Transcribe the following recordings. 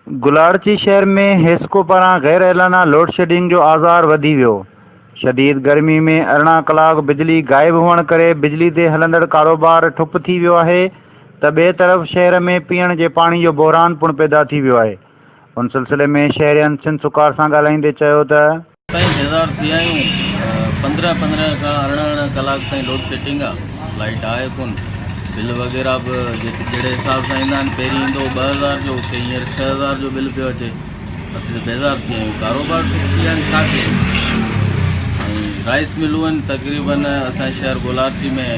گولاڙچي شهر ۾ حيسڪو پاران غير اعلانه لوڊشيڊنگ جو آزار وڌي ويو، شديد گرمي ۾ 18 ڪلاڪ بجلي غائب هئڻ ڪري بجلي تي هلندڙ ڪاروبار ٺپ ٿي ويو آهي ته ٻئي طرف شهر ۾ پيئڻ جي پاڻي جو بحران پڻ پيدا ٿي ويو آهي ان سلسلي ۾ شهرين سنڌ سڪار سان ڳالهائيندي چيو ته. سائين بيزار ٿي آيون 15 15 کان 18 18 ڪلاڪ تائين لوڊ شيڊنگ آ لائيٽ آهي ڪون بل وغيره به جهڙي حساب سان ايندا آهن پهرين ايندو هو 2000 جو اتي هينئر 6000 جو بل پيو اچي اسين ته بيزار ٿي آيون ڪاروبار ٺپ ٿي ويا آهن ڇا ڪيون ۽ رائس ملون آهن تقريبن اسان جي شهر گولاڙچي ۾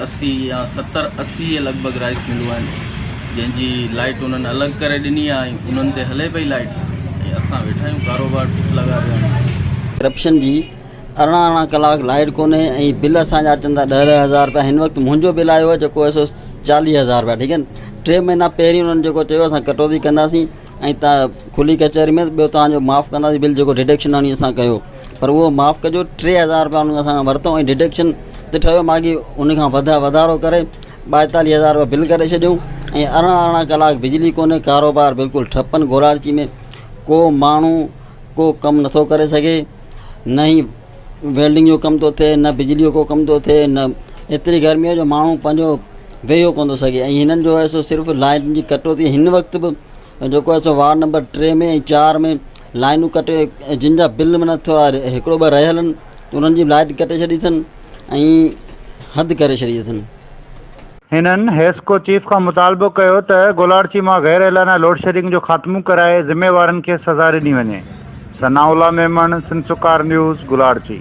80 يا 70 80 جي لڳ ڀڳ رائس ملون آهن جنهن جي لائٽ انهن الڳ ڪري ڏني آهي ۽ انهن تي هلي پئي لائٽ ۽ اسان ويٺا آهيون ڪاروبار ٺپ لڳا پيا آهن. ڪرپشن جي 18 ارڙهن ڪلاڪ لائٽ ڪونهي ۽ بل اسان جا اچن ٿا ڏهه ڏهه هزار رپيا هن وقت منهنجو بل آيو آهي جيڪو آهي سو 40 هزار رپيا ٺيڪ آهن ٽي مهينا پهرين انهن جيڪو چيو اسان ڪٽوتي ڪنداسين ۽ ته کلي ڪچهري ۾ ٻيو توهان جو معاف ڪنداسين بل جيڪو ڊڊڪشن آڻي اسان ڪيو پر اهو معاف ڪجو 3000 رپيا انهن اسان کان ورتو ۽ ڊڊڪشن ته ٺهيو ماڳي ان کان وڌا وڌارو ڪري 42000 رپيا بل ڪري ڇڏيون ۽ 18 18 ڪلاڪ بجلي ڪونهي ڪاروبار بلڪل ٺپن گولاڙچي ۾ ڪو ماڻهو ڪو ڪم نٿو ڪري سگهي نه ئي ويلڊنگ جو ڪم ٿو ٿئي نه بجلي جو ڪو ڪم ٿو ٿئي نه ايتري گرمي آهي جو ماڻهو پنهنجو ويهيو ڪونه ٿو سگهي ۽ هنن جو آهي سو صرف لائن جي ڪٽوتي هن وقت به جيڪو آهي سو وارڊ نمبر 3 ۾ ۽ 4 ۾ لائنون ڪٽي جن جا بل معنيٰ ٿورا هڪڙو ٻه رهيل آهن انهن جي لائٽ ڪٽي ڇڏي اٿن ۽ حد ڪري ڇڏي اٿن. هنن حيسڪو چيف کان مطالبو ڪيو ته گولاڙچي مان غير اعلانه لوڊشيڊنگ جو خاتمو ڪرائي ذميوارن کي سزا ڏني وڃي. ثناء الله ميمڻ، سنڌ سڪار نيوز، گولاڙچي.